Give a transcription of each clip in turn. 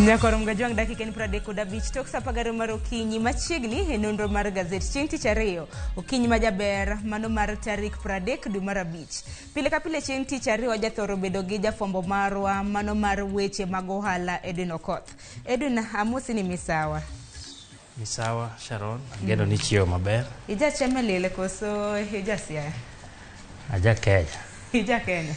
Nyakoro Mgajwang' dakika en 35 tok sa 12 mar okinyi machiegni e nonro mar gazet chieng' tich ariyo okinyi ma jaber mano mar tarik 30 dwe mar 5. Pile ka pile chieng' tich ariyo wajathoro bedo gi jafwambo marwa mano mar weche mag ohala Edwin Okoth. Edwin, amosi ni misawa. Misawa Sharon, ageno ni chiewo maber. Ija Chemelil koso ija Siaya? Aja Kenya. Ija Kenya.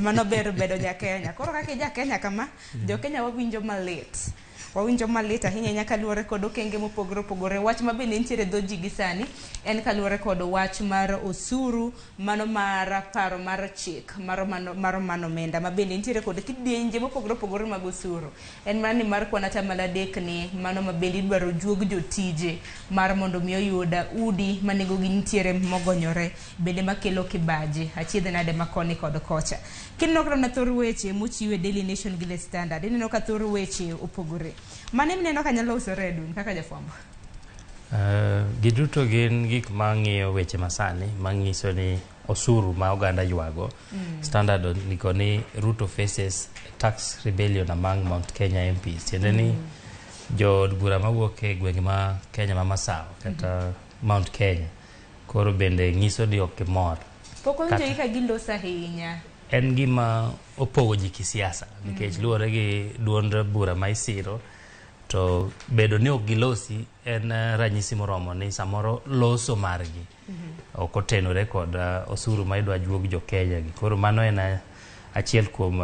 Mano ber bedo ja Kenya. Koro kaka ija Kenya kama, jo Kenya wawinjo malit. Wawinjo malit ahinya ahinya kaluwore kod okenge mopogore opogore. Wach ma bende nitiere e dho ji gi sani en kaluwore kod wach mar osuru mano mar paro mar chik mar mano mar mano omenda ma bende nitiere kod kidienje mopogore opogore mag osuru. En mana ni mar kwan atamalo 3 ni mano ma bende idwaro juog jotije mar mondo mi oyud udi ma nengogi nitiere mogonyore bende makelo kibaji achiedh nade ma koni kod kocha. Kineno kata mana thor weche mochiw e Daily Nation gi The Standard, ineno ka thor weche opogore. Mane mineno ka nyalo usore Edwin kaka jafwambo? Giduto gin gik mang'iyo weche masani manyiso ni osuru ma oganda ywago. Standard ondiko ni Ruto faces tax rebellion among Mount Kenya MPs. Tiende ni jood bura mawuok e gwenge ma Kenya ma Masawa kata Mount Kenya koro bende nyiso ni ok gimor. Pok owinjogi ka giloso ahinya. En gima opogo ji kisiasa nikech luwore gi duond bura ma isiro to bedo ni ok gilosi en ranyisi moromo ni samoro loso margi ok otenore kod osuru ma idwa juog jo Kenya gi. Koro mano en achiel kuom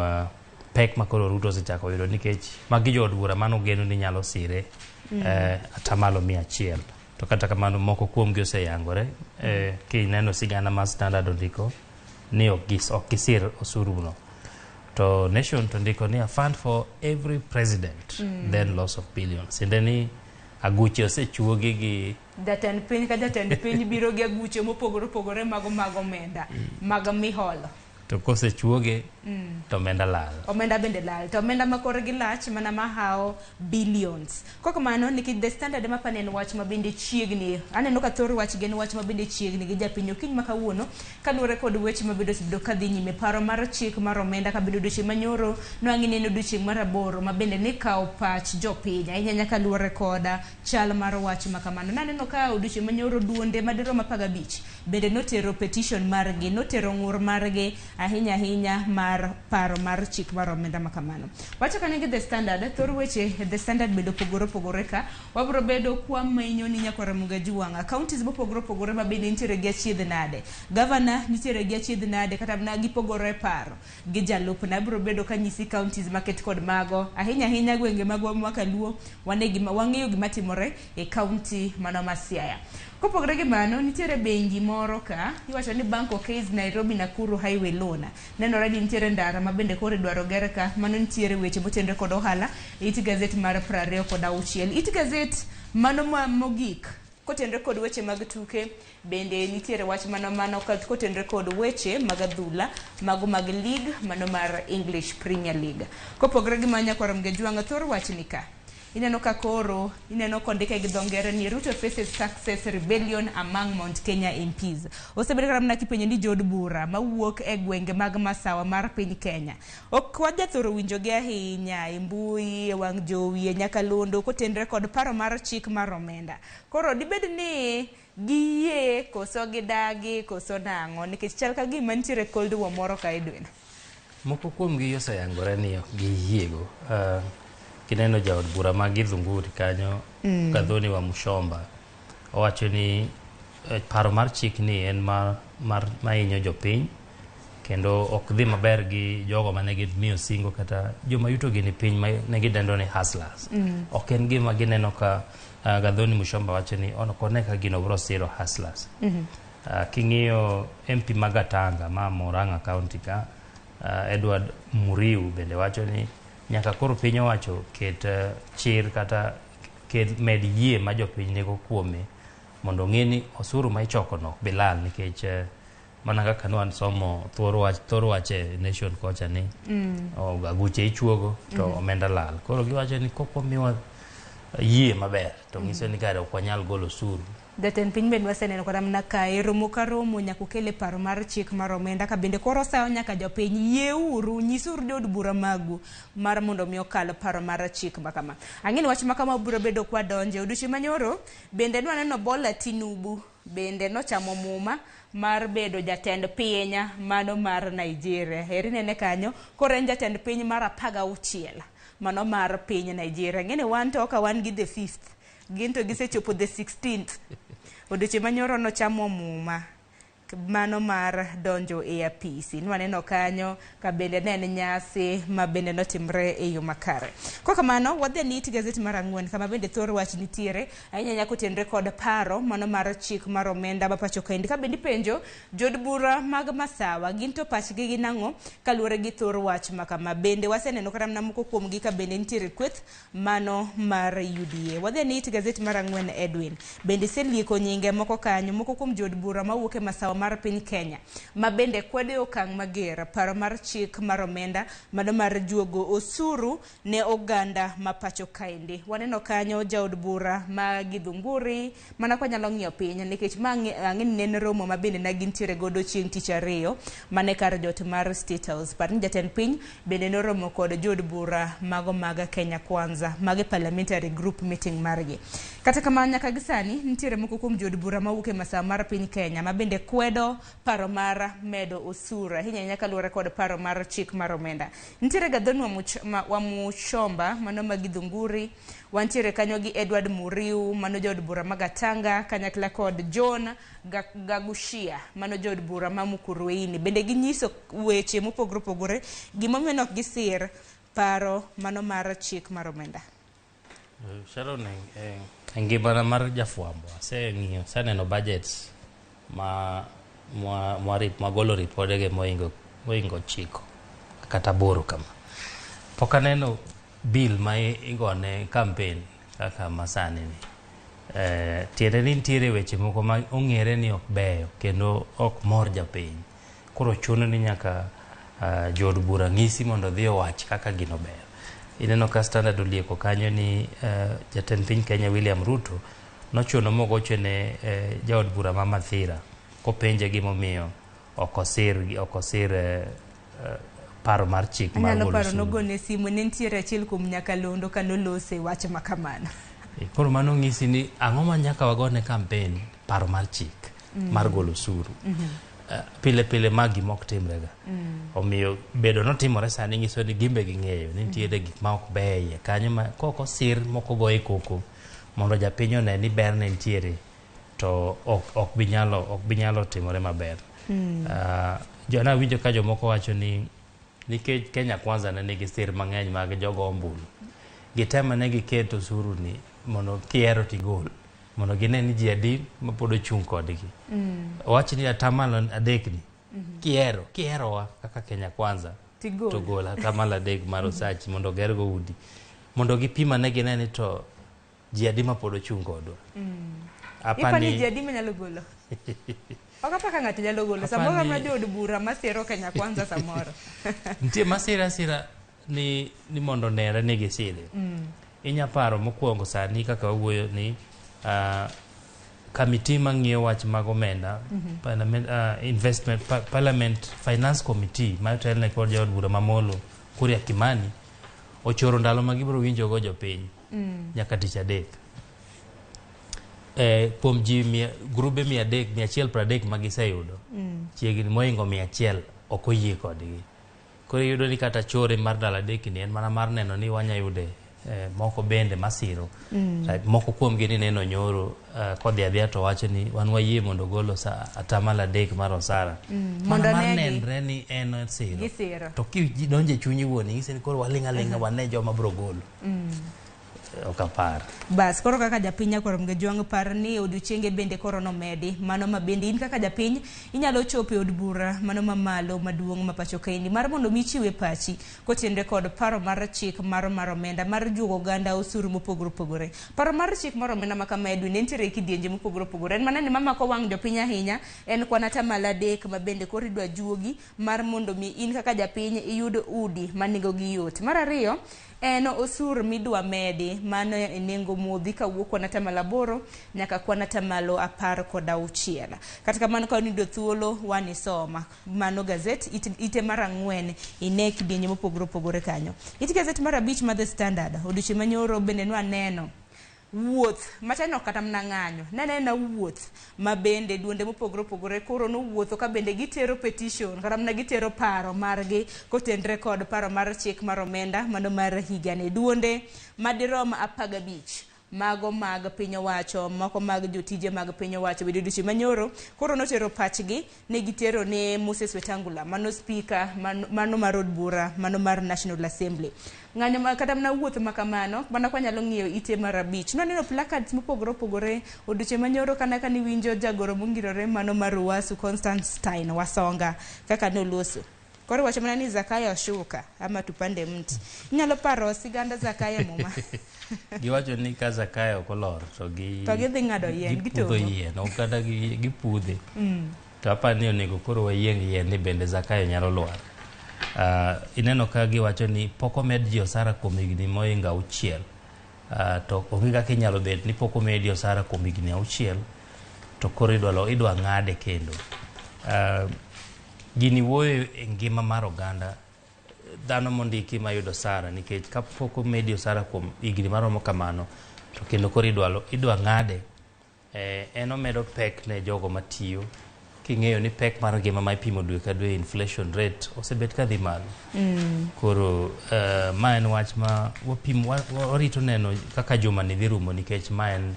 pek ma koro Ruto osechako yudo nikech magi jood bura mano geno ni nyalo sire atamalo 100. To kata kamano moko kuomgi oseyangore kineno sigana ma Standard ondiko ni ok gisir osuru no. To Nation to ndiko ni a fund for every president then loss of billions. Tiende ni aguche osechuogi gi jatend piny ka jatend piny biro gi aguche mopogore opogore mago mag omenda mag miholo. To kosechuoge to omenda lal. Omenda bende lal. To omenda ma korgi lach mana mahawo billions. Kok mano nikech The Standard ema apani en wach ma bende chiegni. Aneno ka thor wach gi en wach ma bende chiegni gi japiny okinyi ma kawuono kaluwore kod weche ma bende osebedo kadhi nyime. Paro mar chik mar omenda ka bende odiochieng' manyoro nwang'i ni en odiochieng' mar 8 ma bende nikawo pach jopiny ahinya ahinya kaluwore kod chal mar wach ma kamano. Naneno ka odiochieng' manyoro duonde madirom 15 bende notero petition margi, notero ng'ur margi ahinya ahinya mar paro mar chik mar omenda ma kamano. Wacho kanyo gi The Standard, thor weche The Standard bende opogore opogore ka. Wabiro bedo kwa menyo ni nyakwar Ramogi Ajuwang'a. Counties mopogore opogore ma bende nitiere gi achiedh nade. Governor nitiere gi achiedh nade kata mana gipogore paro gi jalupne. Abiro bedo kanyisi counties maket kod mago. Ahinya ahinya gwenge magwa mwaka Luo, wane gima, wang'eyo gima timore e county mano ma Siaya. Kopogore gi mano, nitiere bengi moro ka, iwacho ni Bank okays Nairobi Nakuru Highway Loan. Nenore ni nitiere ndara ma bende koro idwaro ger ka, mano nitiere weche motenore kod ohala e it gazet mar 26. It gazet mano ma mogik kotenore kod weche mag tuke bende nitiere wach mano mano kotenore kod weche mag adhula mago mag league mano mar English Premier League. Kopogore gi mano nyakwar Mgejwang' thor wach ni ka. Ineno ka koro, ineno kondike gi dho ngere ni Ruto faces success rebellion among Mount Kenya MPs. Osebedo kata mana kipenjo ni jood bura mawuok e gwenge mag masawa mar piny Kenya. Ok wajathoro winjogi ahinya e mbui, e wang' jowi, e nyakalondo kotenre kod paro mar chik mar omenda. Koro dibed ni giyie koso gidagi koso nang'o nikech chal ka gima nitiere cold war moro ka Edwin. Moko kuomgi oseyangore ni ok giyiego. Kineno jaod bura ma Githunguri kanyo, Gathoni wa Mushomba, owacho ni paro mar chik ni en mar mahinyo jopiny kendo ok dhi maber gi jogo mane gimiyo singo kata joma yutogi ni piny ma ne gidendo ni hustlers. Ok en gima gineno ka Gathoni Mushomba wacho ni ok one ka gino biro siro hustlers. King'iyo MP ma Gatanga ma Murang'a County ka, Edward Muriu bende wacho ni nyaka koro piny owacho ket chir kata ket med yie ma jopiny nigo kuome mondo ong'e ni osuru ma ichoko no ok bi lal nikech mana kaka ne wasomo thor wach e Nation kocha ni aguche ichuogo to omenda lal. Koro giwacho ni kok wamiwa yie maber to nyiso ni kare ok wanyal golo osuru. Jatend piny bende waseneno kata mana kae romo ka romo nyaka okel e paro mar chik mar omenda ka bende koro osayo nyaka jopiny yieuru nyisuru jood bura magu mar mondo mi okal paro mar chik ma kama. Ang'e ni wach ma kama biro bedo kwadonje odiochieng' manyoro bende nwaneno Bola Tinubu bende nochamo muma mar bedo jatend piny mano mar Nigeria. Eri nene kanyo koro en jatend piny mar 16 mano mar piny Nigeria. Ng'e ni wan to ka wan gi the fifth gin to gisechopo the 16th. Odiochieng' manyoro nochamo muma mano mar donjo e apisi. Nwaneno kanyo ka bende ne en nyasi ma bende notimre e yo makare. Kok kamano, wadhi ane it gazet mar 4 kama bende thor wach nitiere ahinya ahinya kotenore kod paro mano mar chik mar omenda ma pacho kaendi. Ka bende ipenjo jood bura mag Masawa gin to pachgi gin ang'o kaluwore gi thor wach ma kama. Bende waseneno kata mana moko kuomgi ka bende nitiere kweth mano mar UDA. Wadhi ane it gazet mar 4 Edwin. Bende iselieko nyinge moko kanyo, moko kuom jood bura mawuok e masawa mar piny Kenya ma bende kwedo e okang' mager paro mar chik mar omenda mano mar juogo osuru ne oganda ma pacho kaendi. Waneno kanyo jaod bura ma Githunguri mana kwa nyalo ng'iyo piny nikech ma ang'e ni ne en romo ma bende ne gintiere godo chieng' tich ariyo mane kar jot mar State House. Par ni jatend piny bende noromo kod jood bura mago mag Kenya Kwanza mago e parliamentary group meeting margi. Kata kamano nyaka gi sani nitiere moko kuom jood bura mawuok e masawa mar piny Kenya ma bende kwedo paro mar medo osuru ahinya ahinya kaluwore kod paro mar chik mar omenda. Nitiere Gathoni Wamuchomba mano ma Githunguri, wantiere kanyo gi Edward Muriu mano jaod bura ma Gatanga kanyakla kod John Gagushia mano jaod bura ma Mukurweini. Bende ginyiso weche mopogore opogore gimomiyo ne ok gisir paro mano mar chik mar omenda. Sharon, e ngimana mar jafwambo aseng'iyo aseneno budgets ma mwagolo ripodege moingo 9 kata 8 kama. Pok aneno bill ma igone campaign kaka masani ni. Tiende ni nitiere weche moko ma ong'ere ni ok beyo kendo ok mor japiny. Koro chuno ni nyaka jood bura ng'isi mondo odhi owach kaka gino ber. Ineno ka Standard olieko kanyo ni jatend piny Kenya William Ruto nochuno mogocho ne jaod bura ma Mathira kopenje gimomiyo ok osir paro mar chik mar Anyalo golo paro osuru. nogone simu ne nitiere achiel kuom nyakalondo kanolose wach ma kamano. Koro mano ng'isi ni ang'o ma nyaka wagone campaign paro mar chik mar golo osuru. Pile pile ma gima ok timrega. Omiyo bedo notimore sani nyiso ni gimbe ging'eyo ni nitiere gik ma ok beyo e iye kanyo ma kok osir moko goye koko mondo japiny one ni ber ne nitiere to ok bi nyalo timore maber. Nawinjo ka jomoko wacho ni nikech Kenya Kwanza ne nigi sir mang'eny mag jogo ombulu, gitemo ne giket osuru ni mondo kihero tigol mondo gine ni ji adi mapod ochung' kodgi. Wach ni 3% ni kiherowa kaka Kenya Kwanza Tigol. to gol 3% mar osachi mondo ogergo udi mondo gipim ane gine ni to ji adi mapod ochung' kodwa. Ipa ni ji adi manyalo golo? Ok apar ka ng'ato nyalo golo. Samoro Apani mana jood bura masiro Kenya Kwanza samoro. Nitie masira asira ni mondo onere ni gisire. Inya paro mokwongo sani kaka wawuoyo ni kamiti mang'iyo wach mag omenda, Parliament, Investment Parliament Finance Committee ma otelne kod jaod bura Mamolo Kuria Kimani ochoro ndalo ma gibiro winjogo jopiny nyaka tich adek. Kuom ji grube 330 ma giseyudo, chiegni mohingo 100 ok oyie kodgi. Koro iyudo ni kata chore mar ndalo adek ni en mana mar neno ni wanya yude moko bende masiro. Moko kuomgi ni neno nyoro kodhi adhiya to wacho ni wan wayie mondo gol 3% mar osara. Mondo Mana mar negi. nenre ni en osiro. Gisiro. To kidonjo e chunyi wuon ing'ise ni koro waling' aling'a wane joma biro golo. Ok apar. Bas, koro kaka japiny nyakwarom Gejwang' par ni odiochienge bende koro nomedi. Mano ma bende in kaka japiny inyalo chopo e od bura mano mamalo maduong' ma pacho kaendi mar mondo mi ichiwe pachi kotenore kod paro mar chik mar omenda mar juogo oganda osuru mopogore opogore. Paro mar chik mar omenda ma kama Edwin nitiere e kidienje mopogore opogore. En mana ni mamako wang' jopiny ahinya en kwan 3% ma bende koro idwa juogi mar mondo mi in kaka japiny iyud udi ma nengogi yot. Mar ariyo En osur midwa medi mano e nengo modhi kawuok kwan atamalo 8 nyaka kwan atamalo 16. Kata kamano ka iyudo thuolo wanisoma mano gazet ite mar 4 ine kidienje mopogore opogore kanyo. It gazet mar 5 mar The Standard odiochieng' manyoro bende nwaneno wuoth machano kata mana ng'anyo nanena wuoth ma bende duonde mopogore opogore koro nowuotho ka bende gitero petition kata mana gitero paro margi kotenre kod paro mar chik mar omenda mano mar higani. Duonde madirom 15 mago mag piny owacho, moko mag jotije mag piny owacho bende odiochieng' manyoro koro notero pachgi ne gitero ne Moses Wetangula mano speaker mano mar od bura mano mar National Assembly. Ng'anyo ma kata mana wuoth ma kamano mana kwa nyalo ng'iyo ite mar 5 nwaneno placards mopogore opogore odiochieng' manyoro kana ka niwinjo jagoro mongirore mano mar Uasu Constantine Wasonga kaka noloso. Koro wacho mana ni Zakayo oshuka ama tupande mti. Inyalo paro siganda Zakayo muma. Giwacho ni ka Zakayo ok olor to gi to gidhi ng'ado yien, gipudho yien, ok kata gipudhe. To aparo ni onego koro wayieng yien ni bende Zakayo nyalo lwar. Ineno ka giwacho ni pok omed ji osara kuom higni mohingo 6. To onge kaka inyalo bet ni pok omedi osara kuom higni 6 to koro idwa ng'ade kendo. Gini wuoyo e ngima mar oganda, dhano mondiki mayudo osara, nikech kapok omedi osara kuom higni maromo kamano to kendo koro idwa ng'ade. En omedo pek ne jogo matiyo, king'eyo ni pek mar ngima ma ipimo dwe ka dwe inflation rate osebet ka dhi malo. Koro ma en wach ma warito neno kaka juma ni dhi rumo, nikech ma en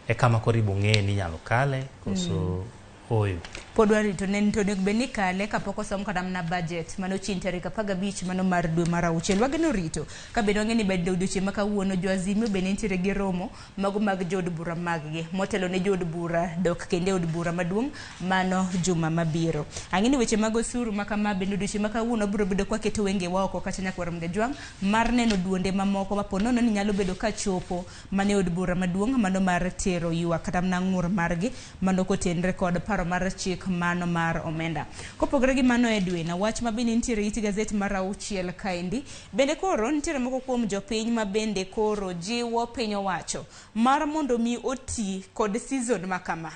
e kama koro ibo ng'e ni inyalo kale koso oyo. Pod warito ne to onego bed ni kale kapok osom kata mana budget mano chieng' tarik 15 mano mar dwe mar 6. Wageno rito ka bende wang'e ni bende odiochieng' ma kawuono jo Azimio bende nitiere gi romo mago mag jood bura mag-gi motelo ne jood bura dok kendo e od bura maduong' mano juma mabiro. Ang'e ni weche mag osuru ma kama bende odiochieng' ma kawuono biro bedo kwa keto wengewa oko kata nyakwar Mgajwang' mar neno duonde mamoko ma po nono ni nyalo bedo ka chopo mane od bura maduong' mano mar tero ywak kata mana ng'ur margi mano kotenre kod paro mar chik mano mar omenda. Kopogore gi mano Edwin, wach ma bende nitiere it gazet mar 6 kaendi, bende koro nitiere moko kuom jopiny ma bende koro jiwo piny owacho mar mondo mi oti kod season ma kama.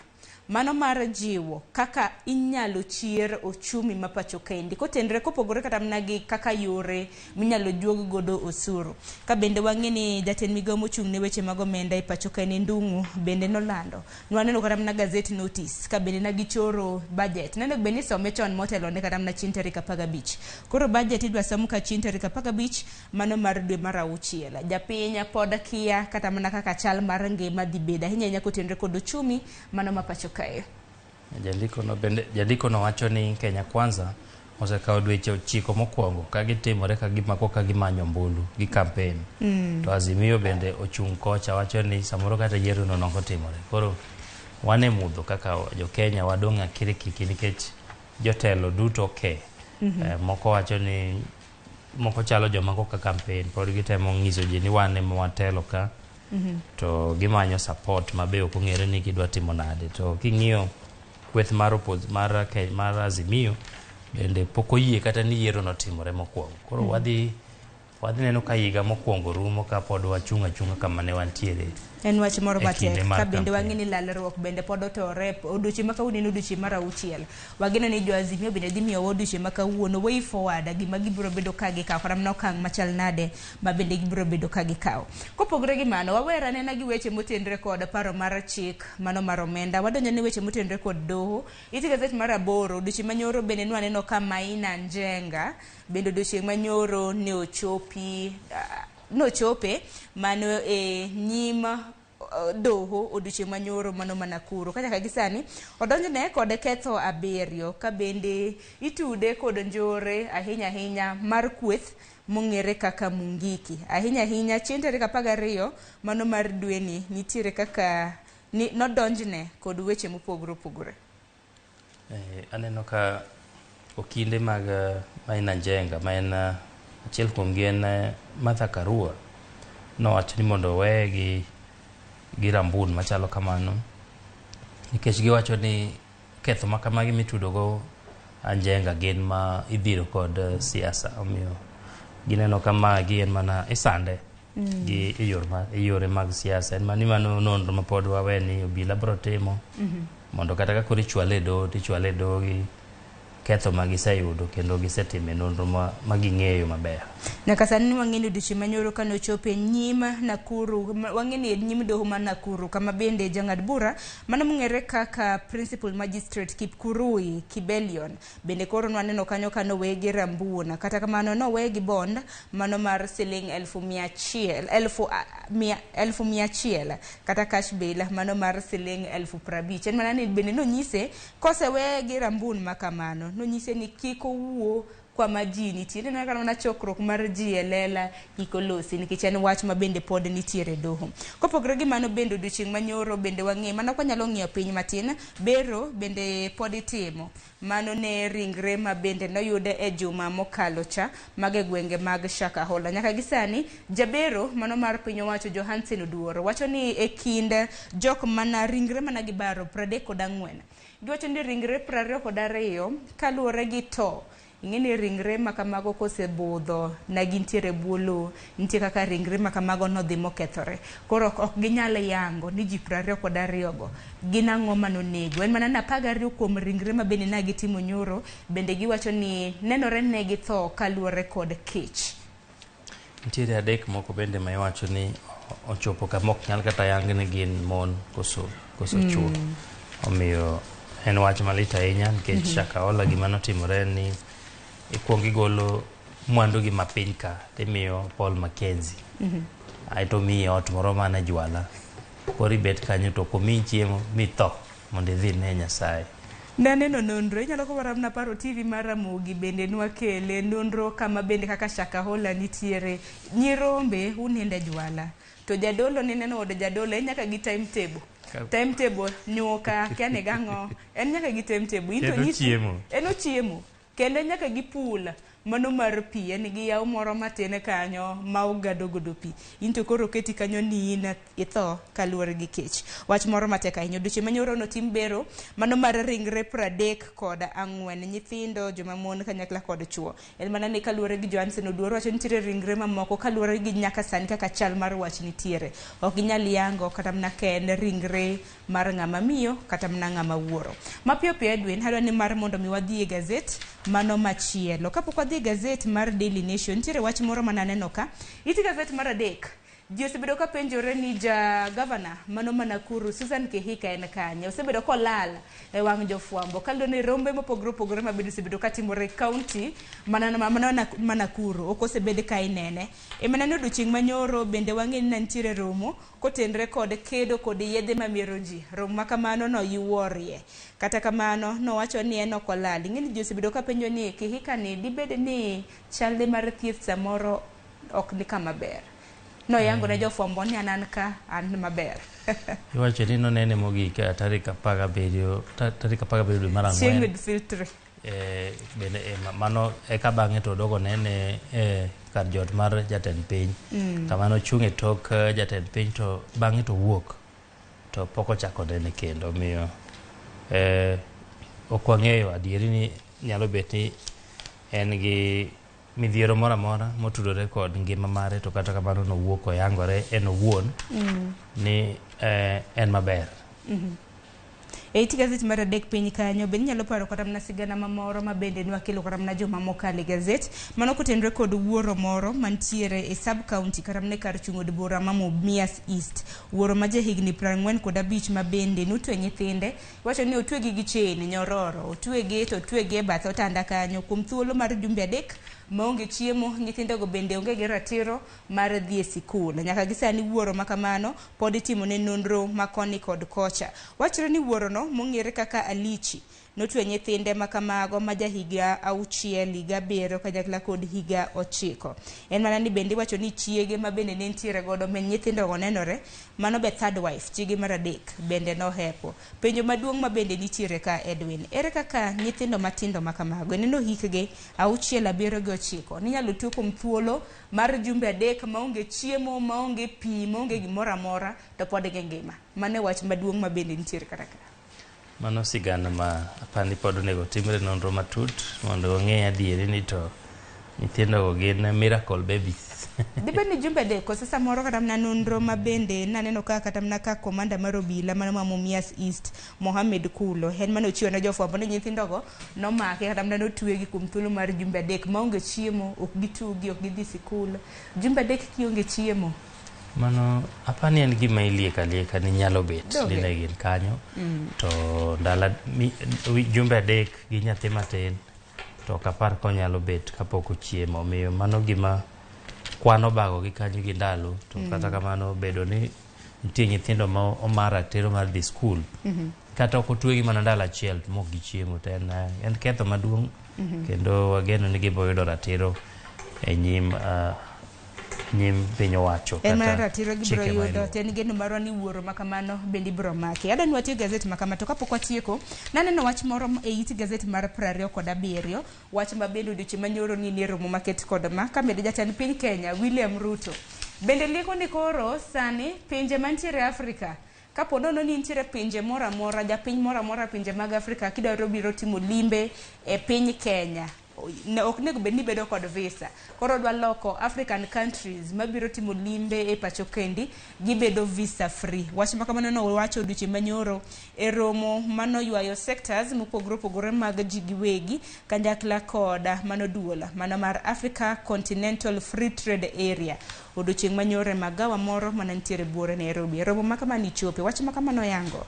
Mano mar jiwo kaka inyalo chier ochumi ma pacho kaendi kotenre kopogore kata mana gi kaka yore minyalo juog godo osuru. Ka bende wang'e ni jatend migawo mochung' ne weche mag omenda e pacho kaendi Ndung'u bende nolando. Nwaneno kata mana gazette notice ka bende ne gichoro budget. Neno bende ni some chon motelo ne kata mana chieng' tarik 15. Koro budget idwa som ka chieng' tarik 15 mano mar dwe mar 6. Japiny pod kia kata mana kaka chal mar ngima dhi bedo ahinya ahinya kotenre kod ochumi mano ma pacho kae. Jandiko no wacho ni Kenya Kwanza osekawo dweche 9 mokwongo ka gitimore ka gimako ka gimanyo ombulu gi campaign. To Azimio bende ochung' kocha wacho ni samoro kata yiero no nok otimore. Koro wan e mudho kaka jo Kenya wadong' akirikiki nikech jotelo duto ke. Moko wacho ni moko chalo joma koka campaign pod gitemo ng'iso ji ni wan ema watelo ka. To gimanyo support ma be ok ong'ere ni gidwa timo nade. To king'iyo kweth mar mar Azimio bende pok oyie kata ni yiero notimore mokwongo. Koro wadhi neno ka higa mokwongo rumo ka pod wachung' achung'a kama ne wantiere. En wach moro matek ka bende wang'e ni lalruok bende pod otore odiochieng' ma kawuono en odiochieng' mar 6. Wageno ni jo Azimio bende dhi miyowa odiochieng' ma kawuono way forward gima gibiro bedo ka gikawo kata mana okang' machal nade ma bende gibiro bedo ka gikawo. Kopogore gi mano, wawer anena gi weche motenre kod paro mar chik mano mar omenda. Wadonjo ne weche motenre kod doho. Iti gazet mar 8 odiochieng' manyoro bende nwaneno ka Maina Njenga bende odiochieng' manyoro ne ochopi nochope mano e nyim doho odiochieng' manyoro mano ma Nakuru. Ka nyaka gi sani odonjne kod ketho 7 ka bende itude kod njore ahinya ahinya mar kweth mong'ere kaka Mungiki. Ahinya ahinya chieng' tarik 12 mano mar dweni nitiere kaka ni nodonjne kod weche mopogore opogore. Aneno ka okinde mag Maina Njenga ma en achiel kuomgi en Martha Karua nowacho ni mondo oweye gi rambun machalo kamano nikech giwacho ni ketho ma kamagi mitudogo Njenga gin ma idhiro kod siasa, omiyo Gineno ka magi en mana isande gi e yor ma, e yore mag siasa. En mani mano nonro ma pod wawe ni obila biro timo mondo kata ka koro ichwale e doho to ichwale e doho gi ketho ma giseyudo kendo gisetime nonro ma ging'eyo maber. Nyaka sani wang'e ni odiochieng' manyoro kane ochopo e nyim Nakuru, wang'e ni e nyim doho mar Nakuru, kama bende jang'ad bura mano mong'ere kaka Principal Magistrate Kipkurui Kibelion bende koro nwaneno kanyo ka noweye gi rambuon. Kata kamano noweye gi bond mano mar siling 100,000 kata cash bail mano mar siling 50,000. En mana ni bende nonyise koseweye gi rambun ma kamano, nonyise ni kik owuo kwama ji nitie. Ineno kata mana chokruok mar ji e lela kik olosi nikech en wach ma bende pod nitiere e doho. Kopogore gi mano bende odiochieng' manyoro bende wang'e mana kwanyalo ng'iyo piny matin, bero bende pod itimo. Mano ne ringre ma bende noyude e juma mokalo cha mag e gwenge mag Shakahola. Nyaka gi sani, jabero mano mar piny owacho Johansen Oduor wacho ni e kind jok mana ringre mana gibaro 34. Giwacho ni ringre 22 kaluwore gi to ing'e ni ringre ma kamago kosebudho na gintiere e bwo lowo, nitie kaka ringre ma kamago nodhi mokethore. Koro ok ginyal yango ni ji 22 go gin ang'o manonego. En mana ni 12 kuom ringre ma bende na gitimo nyoro bende giwacho ni nenore ne githo kaluwore kod kech. Nitiere adek moko bende ma iwacho ni ochopo kama ok nyal kata yang ni gin mon koso chwo. Omiyo en wach malit ahinya nikech Shakahola gima notimore en ni ikuongo igolo mwandu gi mapiny ka timiyo Paul Mackenzie. Aeto omiyi ot moro man e jwala. Koro ibet kanyo to ok omiyi chiemo mitho mondo idhi ine Nyasaye. Naneno nonro, inyalo koro mana paro TV mar Ramogi bende nwakele nonro kama bende kaka Shakahola nitiere. Nyirombe unindo e jwala. To jadolo nineno od jadolo en nyaka gi timetable. Timetable nyuka, kia ni gang'o. En nyaka gi timetable. In to Kendo nyisi- ochiemo. En ochiemo. Kendo nyaka gi pool mano mar pi, en gi yawo moro matin kanyo ma ogado godo pi. In to koro oketi kanyo ni in itho kaluwore gi kech. Wach moro matek ahinya. Odiochieng' manyoro notim bero mano mar ringre 34, nyithindo, joma mon kanyakla kod chuo. En mana ni kaluwore gi Johansen Oduor wacho nitiere ringre mamoko kaluwore gi nyaka sani kaka chal mar wach nitiere. Ok ginyal yango kata mana ka en ringre mar ng'ama miyo kata mana ng'ama wuoro. Mapiyo piyo Edwin, adwa ni mar mondo mi wadhi e gazet mano machielo. Kapok wadhi e gazet mar Daily Nation, nitiere wach moro mananeno ka. Iti gazet mar 3. Ji osebedo ka penjore ni ja gavana mano ma Nakuru Susan Kihika en kanye. Osebedo kolal e wang' jofwambo kaluwore ni rombe mopogore opogore ma bende osebedo katimore e kaunti mana ma Nakuru ok osebed ka inene. E mana ni odiochieng' manyoro bende wang'e ni ne nitiere romo kotenre kod kedo kod yedhe mamero ji. Romo ma kamano noyuorie. Kata kamano nowacho ni en ok olal. Ing'e ni ji osebedo ka penjo ni Kihika ni dibed ni chalne mar thieth samoro ok ni kama ber. Noyango ne jofwambo ni an ka an maber. Iwacho ni nonene mogik tarik 17 tarik 17 dwe mar Chieng' ang'wen. Eid Fitr. Bende mano eka bang'e to odogo nene kar jot mar jatend piny. Kama nochung' e tok jatend piny to bang'e to wuok to pok ochako nene kendo. Omiyo ok wang'eyo adieri ni nyalo bet ni en gi midhiero moro amora motudore kod ngima mare, to kata kamano nowuok oyangore en owuon ni en maber. E it gazet mar 3 piny kanyo bende inyalo paro kata mana sigana mamoro ma bende nwakelo kata mana joma mokalo e gazet mano kotenore kod wuoro moro mantiere e sub county kata mana e kar chung' od bura ma Mumias East. Wuoro ma ja higni 45 ma bende notwe nyithinde, iwacho ni otwegi gi chain nyororo, otwegi to otwegi e bath otanda kanyo kuom thuolo mar jumbe 3 maonge chiemo. Nyithindogo bende onge gi ratiro mar dhi e sikul. Nyaka gi sani wuoro ma kamano pod itimone nonro ma koni kod kocha. Wachore ni wuorono mong'ere kaka Alichi notwe nyithinde ma kamago ma ja higa 6, higa 7 kanyakla kod higa 9. En mana ni bende iwacho ni chiege ma bende ne nitiere godo min nyithindogo nenore, mano be third wife, chiege mar 3 bende nohepo. Penjo maduong' ma bende nitiere ka Edwin, ere kaka nyithindo matindo ma kamago ineno hikgi 6, 7 gi 9 ninyalo twe kuom thuolo mar jumbe 3 maonge chiemo, maonge pi, maonge gimoro amora to pod gingima? Mano e wach maduong' ma bende nitiere kata ka. Mano sigana ma apani pod onego timre nonro matut mondo wang'e adieri ni to Nyithindo gin miracle babies. Dibed ni jumbe adek koso samoro kata mana nonro ma bende naneno ka kata mana ka komanda mar obila mano ma Mumias East Mohamed Kulo en mane ochiwo ne jofwambo ni nyithindogo nomaki kata mana notwegi kuom thuolo mar jumbe adek maonge chiemo, ok gitugi, ok gidhi sikul. Jumbe adek kionge chiemo. Mano apani en gima ilieko alieka ni nyalo bet Donge? ni ne gin kanyo to ndala jumbe adek gi nyathi matin to ok apar konyalo bet kapok ochiemo. Omiyo mano gima kwan obago gi kanyo gi ndalo to kata kamano bedo ni nitie nyithindo ma oma ratiro mar dhi skul kata ok otwegi mana ndalo achiel to mok gichiemo to en ketho maduong' kendo wageno ni gibiro yudo ratiro e nyim nyim piny owacho En mana kata ratiro gibiro chike ma yudo iluwo. to en geno marwa ni wuoro ma kamano bende ibiro maki. Adwa ni watiek gazet ma kama to kapok watieko naneno wach moro e it gazet mar 27 wach ma bende odiochieng' manyoro ni nie romo maket kod ma kamede jatend piny Kenya William Ruto bende lieko ni koro sani pinje mantiere Afrika kapo nono ni nitiere pinje moro amora japiny moro amora pinje mag Afrika kidwaro biro timo limbe e piny Kenya ok onego bed ni bedo kod visa. Koro odwa loko African countries mabiro timo limbe e pacho kendi gibedo visa free. Wach ma kamano nowacho odiochieng' manyoro e romo manoywayo sectors mopogore opogore mag ji giwegi kanyakla kod mano duol mano mar Africa Continental Free Trade Area odiochieng' manyoro e magawa moro mana nitiere buore Nairobi. Romo ma kama nichope wach ma kama noyango.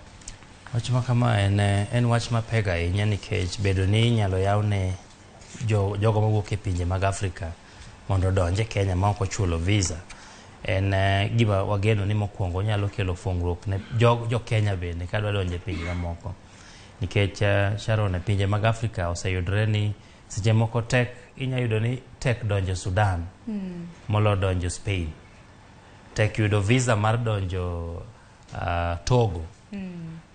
Wach ma kama en wach mapek ahinya nikech bedo ni inyalo yawne jogo mawuok e pinje mag Afrika mondo odonj e Kenya ma ok ochulo visa en gima wageno ni mokwongo onyalo kelo fungruok ne jo Kenya bende kadwa donjo e pinje mamoko nikech Sharon e pinje mag Afrika oseyudore ni seche moko tek inya yudo ni tek donjo Sudan molo donjo Spain, tek yudo visa mar donjo Togo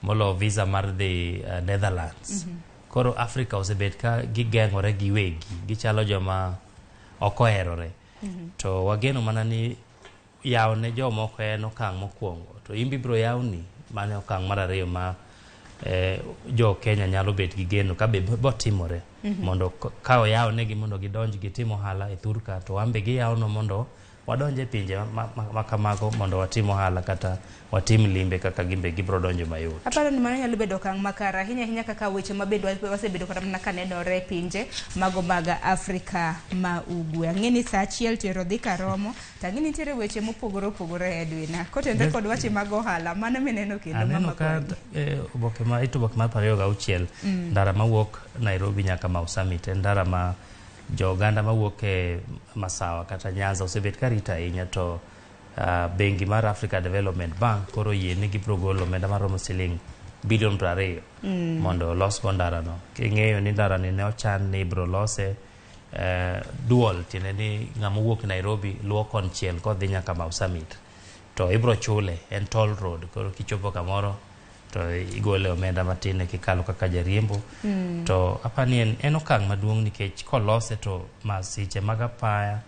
molo visa mar dhi Netherlands. Koro Afrika osebet ka gigeng'ore giwegi, gichalo joma ok oherore. To wageno mana ni yawo ne jomoko en okang' mokwongo to in bibiro yawni mano e okang' mar ariyo ma jo Kenya nyalo bet gi geno ka be botimore mondo ka oyawnegi mondo gidonj gitim ohala e thur ka to wan be giyawno mondo wadonj e pinje ma kamago mondo watim ohala kata watim limbe kaka gimbe gibiro donjo mayot. Aparo ni mano nyalo bedo okang' makare ahinya ahinya kaka weche ma bende wasebedo kata mana ka nenore e pinje mago mag Afrika ma ugwe. Ang'e ni saa achiel to ero dhi karomo to ang'e ni nitiere weche mopogore opogore Edwina. Kotenore kod weche mag ohala mano mineno kendo Aneno mama ka oboke ma it oboke mar 26 ndara mawuok Nairobi nyaka Mau Summit en ndara ma jo oganda mawuok e Masawa kata Nyanza osebet ka rito ahinya to bengi mar Africa Development Bank koro yie ni gibiro golo omenda maromo siling bilion 20 mondo olosgo ndarano. King'eyo ni ndarani ne ochan ni ibiro lose dual, tiende ni ng'ama owuok Nairobi luwo konchiel kodhi nyaka Mau Summit to ibiro chule, en toll road, koro kichopo kamoro to igole omenda matin kikalo kaka jariembo. To apani en okang' maduong' nikech kolose to masiche mag apaya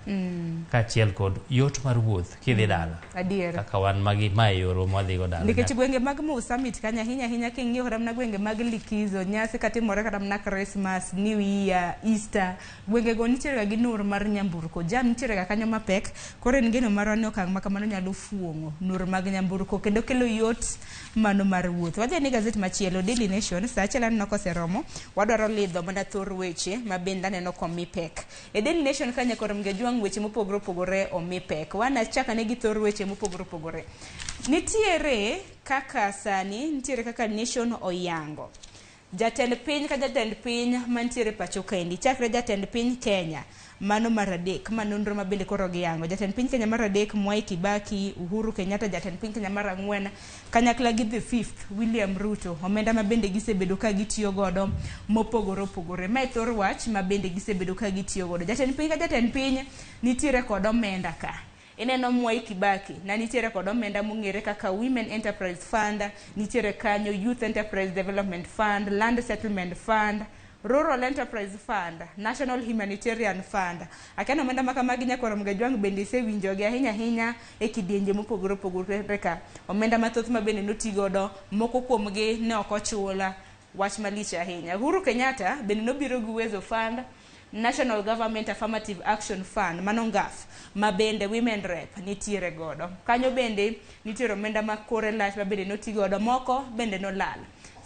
kaachiel kod yot mar wuoth kidhi dala. Adier. Kaka wan magi mae yorwa mwadhigo dala. Nikech gwenge mag Mau Summit kanyo ahinya ahinya king'iyo kata mana gwenge mag likizo, nyasi katimore kata mana Christmas, New Year, Easter, gwengego nitiere ga gi nur mar nyamburko, jam nitiere ga kanyo mapek. Koro en geno marwa ni okang' ma kamano nyalo fuong'o nur mag nyamburko kendo kelo yot mano mar wuoth. Wadhi ne gazet machielo Daily Nation, saa achiel aneno koseromo, wadwaro lidho mana thor weche ma bende aneno komi pek. E Daily Nation ka nyakoro Mgejwang' weche mopogore opogore omi pek. Wanachak ane gi thor weche mopogore opogore. Nitiere kaka sani, nitiere kaka Nation oyango. Jatend piny ka jatend piny mantiere pacho kaendi, chakre jatend piny Kenya mano mar adek, ma nonro ma bende koro giyango. Jatend piny Kenya mar adek Mwai Kibaki, Uhuru Kenyatta jatend piny Kenya mar ang'wen, kanyakla gi the fifth William Ruto, omenda ma bende gisebedo ka gitiyo godo mopogore opogore. Mae thor wach ma bende gisebedo ka gitiyo godo. Jatend piny ka jatend piny nitiere kod omenda ka. Ineno Mwai Kibaki na nitiere kod omenda mong'ere kaka Women Enterprise Fund, nitiere kanyo Youth Enterprise Development Fund, Land Settlement Fund, Rural Enterprise Fund, National Humanitarian Fund. Akia ni omenda ma kamagi nyakwar Mgajwang' bende isewinjogi ahinya ahinya e kidienje mopogore opogore ka. Omenda mathoth ma bende notigodo, moko kuomgi ne ok ochula, wach malich ahinya. Uhuru Kenyatta bende nobiro gi Uwezo Fund, National Government Affirmative Action Fund, mano NGAF, ma bende Women Rep nitiere godo. Kanyo bende nitiere omenda ma kore lach ma bende noti godo, moko bende nolal.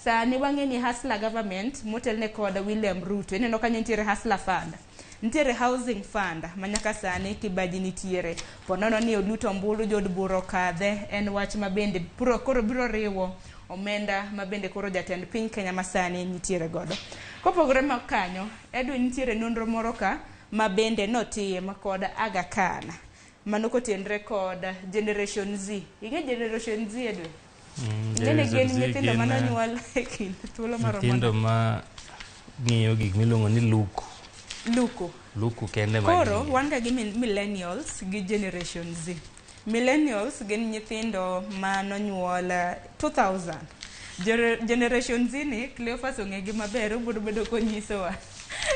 Sani wang'e ni Hustler Government motelne kod William Ruto, ineno kanyo nitiere Hustler Fund. Nitiere Housing Fund ma nyaka sani kibaji nitiere. Po nono ni oluto ombulu jood bura okadhe, en wach ma bende koro biro riwo omenda ma bende koro jatend piny Kenya masani nitiere godo. Kopogore ma kanyo, Edwin, nitiere nonro moro ka ma bende notim kod Aga Khan. Mano kotenre kod Generation Z. Ing'e Generation Z, Edwin? Ing'e gin nyithindo manonyuol e kind thuolo maromo nyithindo ma ng'iyo gik miluongo ni luku. Luku. Luku kende ma Koro wan ga gi millennials gi Generation Z. Millennials gin nyithindo ma nonyuol 2000. Generation Z ni Cleophas ong'egi maber, obiro bedo konyisowa.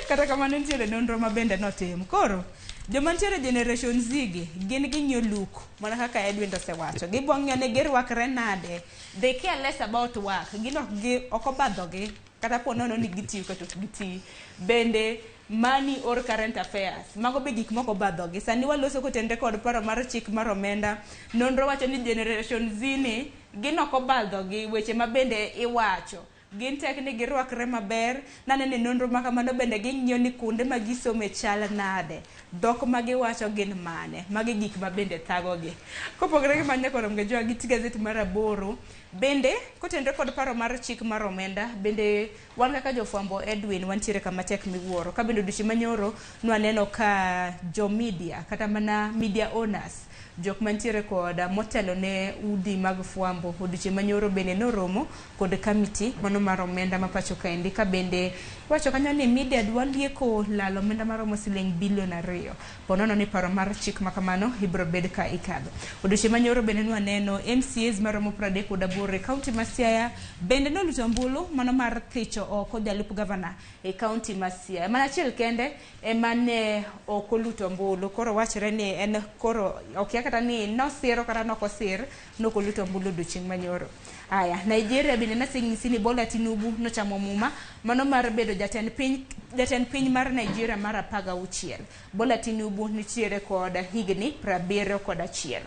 Kata kamano nitiere nonro ma bende notim. Koro joma nitiere Generation Z gi gin ging'iyo look mana kaka Edwin osewacho. Gibo ng'iyo ni girwakre nade. They care less about work. Gin ok gi ok obadhogi kata po nono ni gitiyo kata ok giti. Bende money or current affairs. Mago be gik moko obadhogi. Sani waloso kotenre kod paro mar chik mar omenda. Nonro wacho ni Generation Z ni gin ok obadhogi weche ma bende iwacho. Gin tek ni girwakre maber. Naneno e nonro ma kamano bende ging'iyo ni kuonde ma gisome chal nade. Dhok ma giwacho gin mane. Magi gik ma bende thagogi. Kopogore gi mano nyaka orom gi gi gazet mar 8. Bende kotenre kod paro mar chik mar omenda, bende wan kaka jofwambo, Edwin, wantiere kama tek miwuoro. Ka bende odiochieng' manyoro nwaneno ka jo media kata mana media owners, jok mantiere kod motelo ne udi mag fwambo, odiochieng' manyoro bende noromo kod kamiti mano mar omenda ma pacho kaendi, ka bende iwacho kanyo ni media dwa lieko lalo omenda maromo siling bilion 2 ponono ni paro mar chik ma kamano ibiro bed ka ikadho. Odiochieng' manyoro bende nwaneno MCAs maromo 38 e kaunti ma Siaya bende noluto ombulu mano mar thicho oko jalup gavana e kaunti ma Siaya. Mana achiel kende ema ne ok oluto ombulu, koro wachore ni en koro okia kata ni nosiro kata nokosir, nokoluto ombulu odiochieng' manyoro. Aya, Nigeria bende nasenyisi ni Bola Tinubu nochamo muma mano mar bedo jatend piny mar Nigeria mar 16. Bola Tinubu nitiere kod higni 71.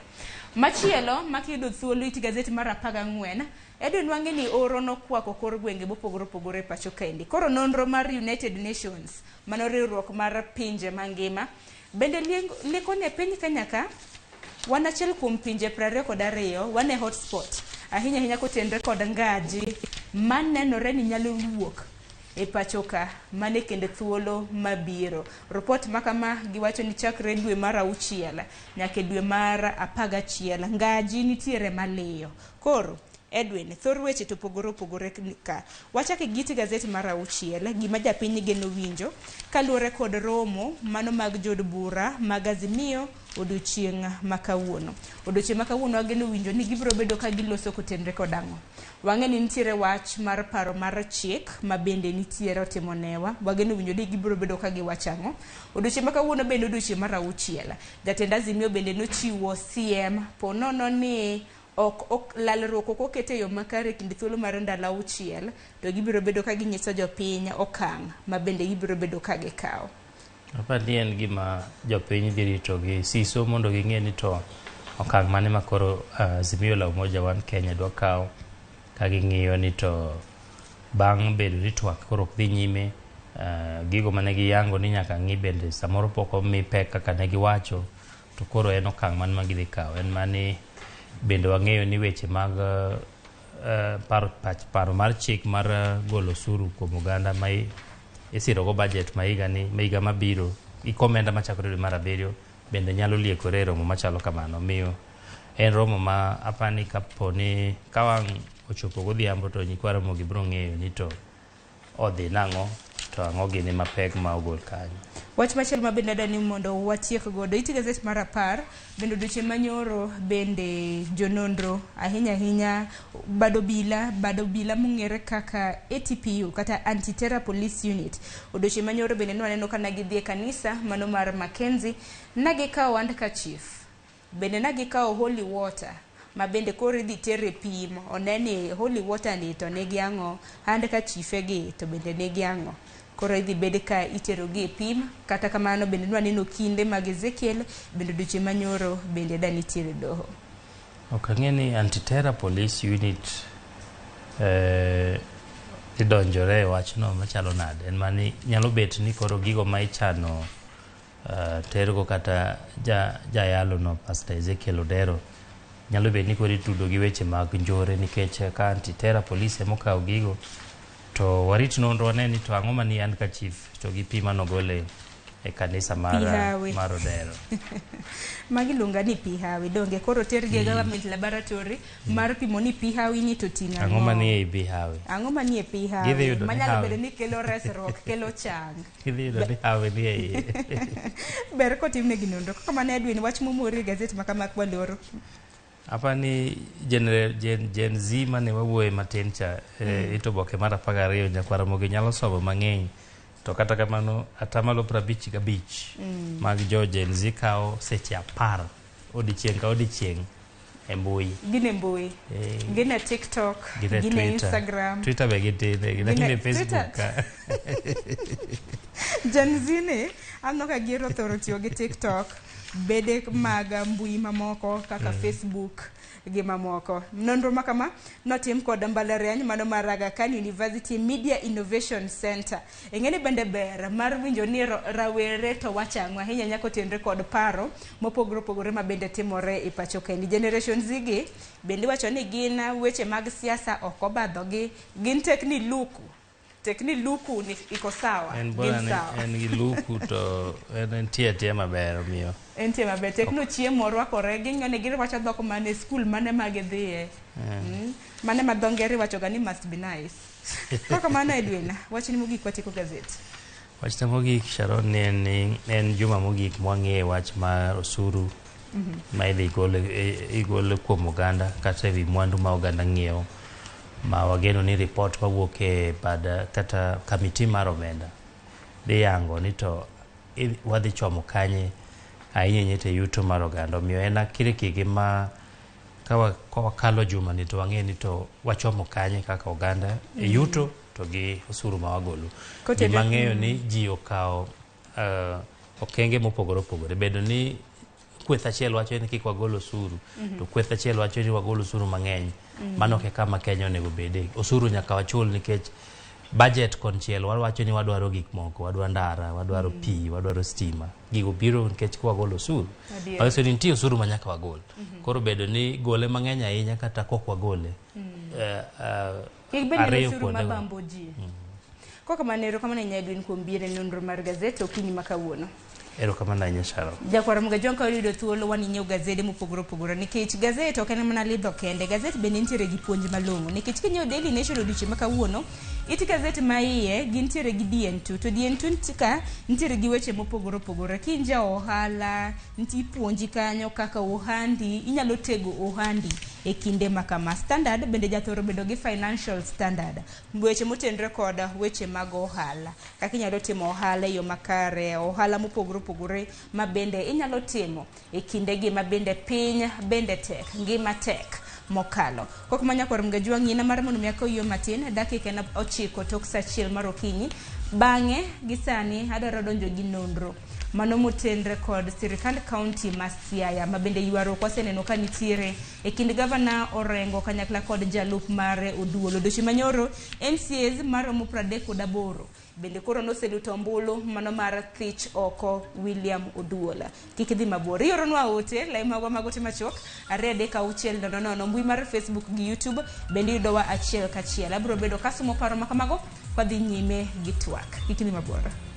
Machielo makiyudo thuolo it gazet mar 14, Edwin, wang'e ni oro nokwako kor gwenge mopogore opogore e pacho kaendi. Koro nonro mar United Nations, mano riwruok mar pinje mangima, bende leko ni e piny Kenya ka wan achiel kuom pinje 22 wan e hotspot ahinya ahinya kotenre kod ngaji manenore ni nyalo wuok e pacho ka mane kinde thuolo mabiro. Report ma kama giwacho ni chakre dwe mar 6 nyaka e dwe mar 11 ngaji nitiere maliyo. Koro Edwin, thor weche to opogore opogore ka. Wachak gi gazet mar 6, gima japiny geno winjo kaluwore kod romo mano mag jood bura mag Azimio odiochieng' ma kawuono. Odiochieng' ma kawuono wageno winjo ni gibiro bedo ka giloso kotenre kod ang'o. Wang'e ni nitiere wach mar paro mar chik ma bende nitiere otimo newa. Wageno winjo ni gibiro bedo ka giwacho ang'o. Odiochieng' ma kawuono bende odiochieng' mar 6. Jatend Azimio bende nochiwo siem po nono ni ok lalruok ok oket e yo makare e kind thuolo mar ndalo 6 to gibiro bedo ka ginyiso jopiny okang' ma bende gibiro bedo ka gikawo. Apar ni en gima jopiny dhi rito gi siso mondo ging'e ni to okang' mane ma koro Azimio la Umoja One Kenya dwa kawo ka ging'iyo ni to bang' bedo ni twak koro ok dhi nyime, gigo mane giyango ni nyaka ng'i bende samoro pok omi pek kaka ne giwacho, to koro en okang' mane ma gidhi kawo. En mani bende wang'eyo ni weche mag paro mar chik mar golo osuru kuom oganda ma isirogo budget ma higa ni ma higa mabiro iko omenda machakore dwe mar 7 bende nyalo liekore e romo machalo kamano. Omiyo en romo ma apani kapo ni ka wang' ochopo godhiambo to nyikwa Ramogi biro ng'eyo ni to odhi nang'o to ang'o gini mapek ma ogol kanyo. Wach machielo ma bende adwa ni mondo watiek godo iti gazet mar 10, bende odiochieng' manyoro bende jononro ahinya ahinya bad obila mong'ere kaka ATPU kata Anti-Terror Police Unit, odiochieng' manyoro bende nwaneno ka nagidhi e kanisa mano mar Mackenzie, nagikawo handkerchief, bende nagikawo holy water ma bende koro idhi ter e pim one ni holy water ni to nigi ang'o, handkerchief gi to bende nigi ang'o. Koro idhi bed ka iterogi e pim. Kata kamano bende nwaneno kinde mag Ezekiel bende odiochieng' manyoro bende da nitiere doho. Ok ang'e ni anti-terror police unit idonjore e wachno machalo nade. En mani nyalo bet ni koro gigo ma ichano tergo kata jayalo no Pastor Ezekiel Odero nyalo bet ni koro itudo gi weche mag njore nikech ka anti-terror police ema okawo gigo to warit nonro wane ni to ang'o manie handkerchief to gi pi manogole e kanisa mar, mar Odero. Magi iluonga ni pi hawi donge koro tergi e government laboratory mar pimo ni pi hawi ni to ting'o ang'o manie ei pi hawi. Ang'o manie pi hawi manyalo bedo ni kelo resruok kelo chang. Gidhi yudo ni hawi ni e iye. Ber kotimnegi nonro. Kaka mano Edwin wach momori e gazet ma kama kwaloro. Apa ni Gen Z mane wawuoye matin cha ito oboke mar 12 nyakwar Ramogi nyalo somo mang'eny to kata kamano atamalo 55 mag jo Gen Z kawo seche 10 odiechieng' ka odiechieng' e mbui. Gin e mbui. Gin e TikTok, gin e Instagram. Twitter be gitine, gin e Facebook ka. Gen Z ni aneno ka gihero thoro tiyo gi TikTok, bede mag mbui mamoko kaka Facebook gi mamoko. Nonro ma kama notim kod mbalariany mano mar Aga Khan University Media Innovation Center. Ing'e ni bende ber mar winjo ni rawere to wacho ang'o ahinya nyaka otenre kod paro mopogore opogore ma bende timore e pacho kaendi. Generation Z gi bende iwacho ni gin weche mag siasa ok obadhogi, gin tek ni luku. Tek ni luku ni iko sawa. En bora ni en gi luku to en entie atia maber omiyo. Entie maber. Tek no chiemo orwakore ging'iyo ni girwacho dhok mane skul mane ma gidhiye. Mane ma dho ngere iwacho ga ni must be nice. Kaka mano Edwin, wachni mogik watieko gazet. Wachna mogik Sharon ni en ni en juma mogik mwang'e wach mar osuru ma idhi igol kuom oganda kata ewi mwandu ma oganda ng'iewo ma wageno ni report mawuok e bad kata kamiti mar omenda dhi yango ni to wadhi chomo kanye ahinya ahinya to e yuto mar oganda. Omiyo en akirikiki ma ka wakalo juma ni to wang'e ni to wachomo kanye kaka oganda e yuto to gi osuru ma wagolo. Gima ng'eyo ni ji okawo okenge mopogore opogore. Bedo ni kweth achiel wacho ni kik wagol osuru to kweth achiel wacho ni wagol osuru mang'eny. Mano ok e kama Kenya onego bede. Osuru nyaka wachul nikech budget konchiel wawacho ni wadwaro gik moko, wadwaro ndara, wadwaro pi, wadwaro stima. Gigo biro nikech kwagolo osuru. Manyiso ni nitie osuru ma nyaka wagol. Koro bedo ni gole mang'eny ahinya kata kok wagole. Kik bed ni osuru mabambo ji. Kok kamano erokamano ahinya Edwin kuom biro e nonro mar gazet okinyi ma kawuono. Erokamano ahinya Sharon. Jakwar Mgajwang' ka oyudo thuolo wan inyiew gazede mopogore opogore nikech gazet ok en mana lidho kende. Gazet bende nitiere gi puonj malong'o nikech kinyiewo Daily Nation odiochieng' ma kawuono, it gazet ma iye gintiere gi DN2 to DN2 ka nitiere gi weche mopogore opogore. Ka in ja ohala, nitie ipuonji kanyo kaka ohandi, inyalo tego ohandi e kinde ma kama. Standard bende jathoro bedo gi financial standard. Weche motenore kod weche mag ohala. Kaka inyalo timo ohala e yo makare, ohala mopogore opogore ma bende inyalo timo e kindegi ma bende piny bende tek, ngima tek mokalo. Kok ma nyakwar Mgajwang' yina mar mondo mi akow matin, dakika en 9 tok saa 1 mar okinyi. Bang'e gi sani adwaro donjo gi nonro mano motenre kod sirikand kaunti ma Siaya ma bende ywaruok waseneno ka nitiere e kind gavana Orengo kanyakla kod jalup mare Oduol. Odiochieng' manyoro MCAs maromo 38 bende koro noseluto ombulu mano mar thich oko William Oduol. Kik idhi mabor. Ioronwa ote, lai magwa mag ote machuok 2 3 6 0 0 mbui mar Facebook gi YouTube bende iyudowa achiel kachiel. Abiro bedo kasomo paro ma kamago kwadhi nyime gi twak. Kik idhi mabor.